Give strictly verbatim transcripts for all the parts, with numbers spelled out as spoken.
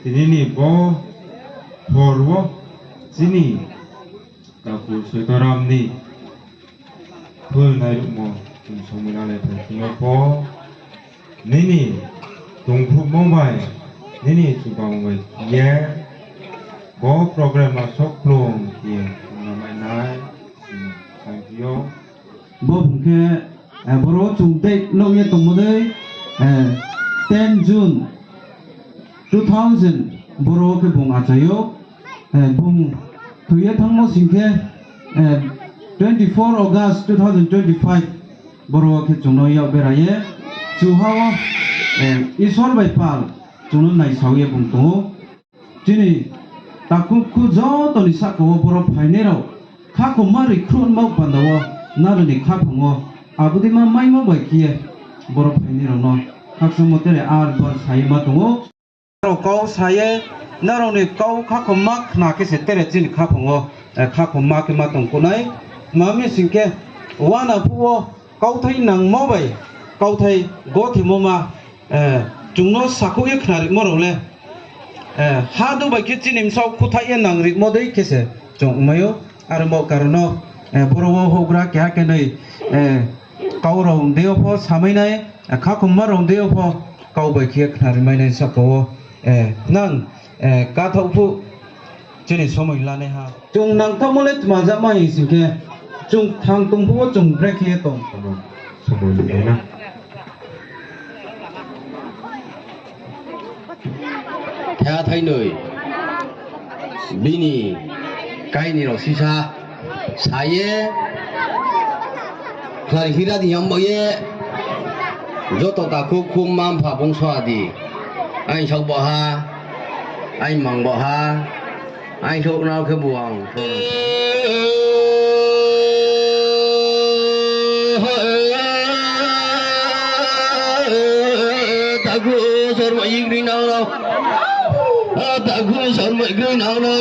Tini ni bo hor wo chini takhu Soitoram ni phulnai ruhmo chung somoi lalai phai thing yo pho, nini tongkhruhmo bai, nini chubang bai khe ye, bo program a sokplung khe tongna mai nai, chung saiphi ou. Bo bung khe, eh, boro chung date nuh ye tongmo dei, eh, ten June two thousand boro khe bung achai ou, eh, bung thoi ye thanngmo sing khe, eh, twenty four August two thousand twenty five boro khe chung no yak bera ye, chuha wo, eh, Isor bai pal chung no naisao ye bung tong ou. Chini takhu khu joto ni sahka wo boro phainai rao khakhomma ri khruh nma panda wo nrao ni khaphang wo abo dei ma maimo bai khe ye boro phainai rao no khakchangmo tere ar bar sa ye ma tong ou. Nrao kau sa ye, nrao ni kau khakhomma khna khe se tere chini khaphang wo, eh, khakhomma khe ma tong khou nai. Tma mi sing khe, uana phuh wo kauthai nangmo bai, kauthai gothimo ma, eh, chung no sakhouh ye khnarimo rao le, eh, ha du bai khe chini bsaoh khuthaih ye nangrimo dei khe se chung ongmai ou. Aro bo karon no, eh, boro wo houhgra keha kenoi, eh, kau rao dei yo pho samai nai, eh, khakhomma rao dei yo pho kau bai khe khnari mai nai sahka wo, eh, nang, eh, kathaoh phuh chini somoi lanaiha. Chung nangthaohmo le tma jama hing sing khe, chung thang tong phuh wo chung brekhe ye tong. Somoi ni na. Thaiha thainoi bini kaini rao sisa sa ye, khlari hira di yambo ye, joto takhu khu mma mpha bungso adi, aini saoh bo ha, aini mang bo ha, aini saoh nao khe buang. Takhu sormai gri nang no. Takhu sormai gri nang no.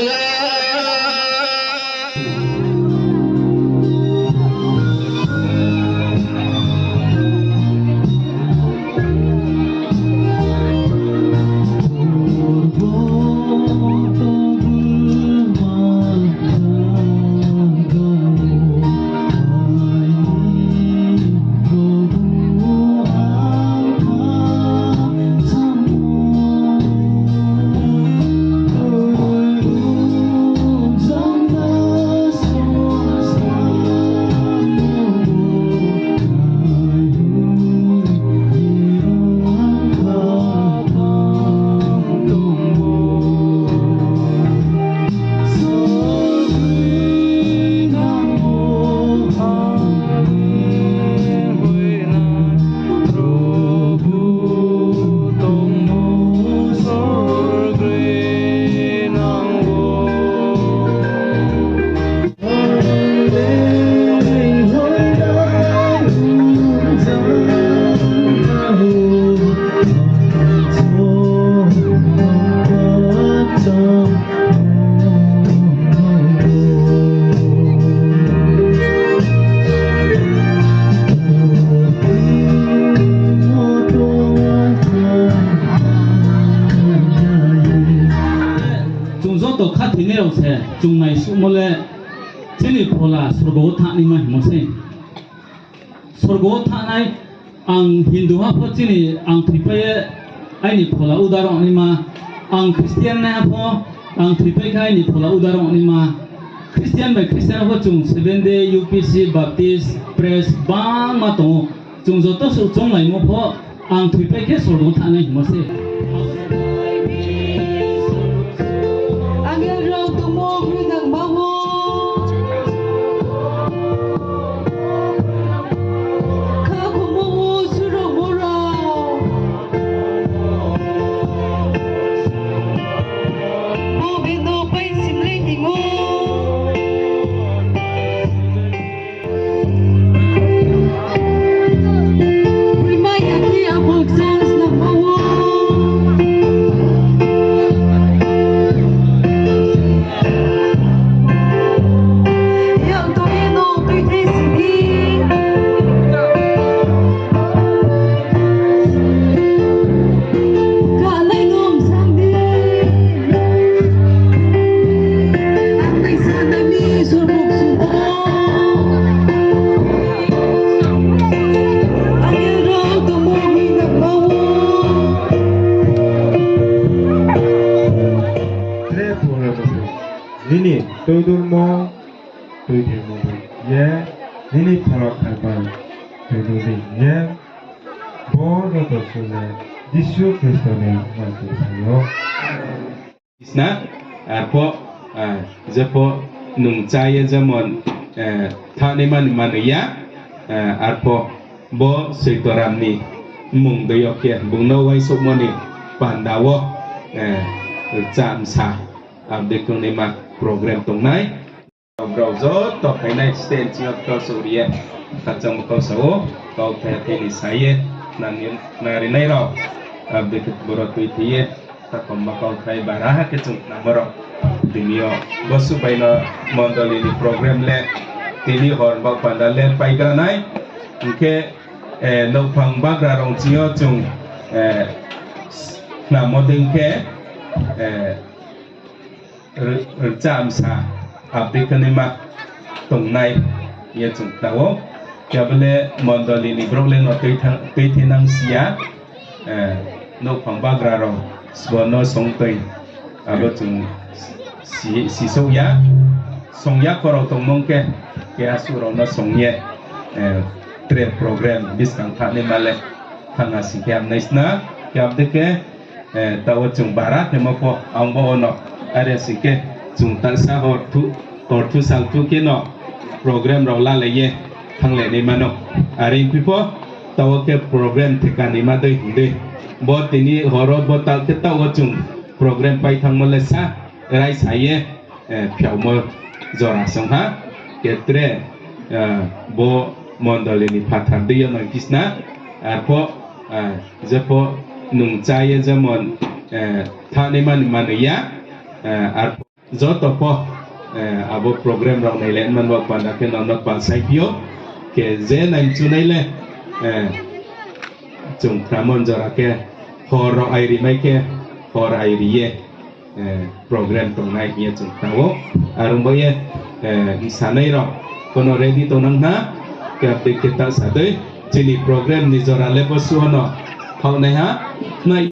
Chung joto khathoinai rao se chung naisuhmo le chini phola sorgo wo thanngnaima hingmo sei. Sorgo wo thanngnai, ang Hindu ha pho chini ang thoipai ye aini phola uda rao naima, ang Christian nai ha pho ang thoipai khe aini phola uda rao naima. Christian bai Christian pho chung Seventh Day, U P C, Baptist, Pres, bangma tong ou. Chung joto suh chounglaimo pho, ang thoipai khe sorgo wo thanngnai hingmo se. Angel rao tongmo grinangma wo. Khakhomo wo surangmo rao. Bo beno pai simlei hing ou. Brimai yakhe abo chance nangma wo. Mo tuithemo bai ye, nini phalok kharbai tuinung di ye, bo joto suh le Jisu Khristo ni mangtui sa ou. Sna, arphuh, ah, jepho nung chá ye jemon, eh, thanngnaima ni manoi ya, eh, arphuh bo Soitoram ni mmung dei yo khe bung no uaingsouhmo ni panda wo, eh, rchah msa, abo dei khe ongnaima program tongnai. Brao joto phainai stage yo kau saori ye, khakchangmo kau sa ou, kauthai athai ni sa ye, nani, narinai rao, abo dei khe boro tuithei ye, takhomma kauthai baraha khe chung khnamo rao. Tini yo bosuh bai no mondoli ni program le, tini hor baoh panda le paigra nai, hing khe, eh, nouhphang bagra rao ching yo chung, eh, khnamo dei khe, eh, r-, rchah msa, abo dei khe naima tongnai hing ye chung khna ou. Khe abo le mondoli ni brouh le no tuitha-, tuithenang si ya, eh, nouhphang bagra rao sbo no song toi, abo chung si-, sisouh ya, song ya kho rao tongmung khe, khe asuh rao no song ye, eh, tre program buskang thanngnaima le thanng ha sing khe hamnai sna, khe abo dei khe, eh, taoh wo chung bara khemo pho, ang bo wo no, are sing khe, chung taksa hor thu, hor thu sal thu khe no, program rao lalai ye, thannglai naima no. Are ongphi pho, taoh wo khe program theka naima dei hing dei. Bo tini hor wo bo taoh khe taoh wo chung program pai thanngmo le sa, raisa ye, eh, phiaomo jora song ha, khe tre, eh, bo mondoli ni phathar dei yo no kisna, arphuh, eh, jepho nung chá ye jemon, eh, thanngnaima ni manoi ya, eh, arphuh joto pho, eh, abo program rao nailai man bo panda khe no no palsaiphi ou, khe je nai mchunai le, eh, chung khramon jora khe hor rao airimai khe hor airi ye, eh, program tongnai hing ye chung khna ou. Are ong bo ye, eh, bsanai rao pho no ready tongnang na, khe abo dei khe ta sa dei, chini program ni jora le bosuh wo no thaohnaiha, nai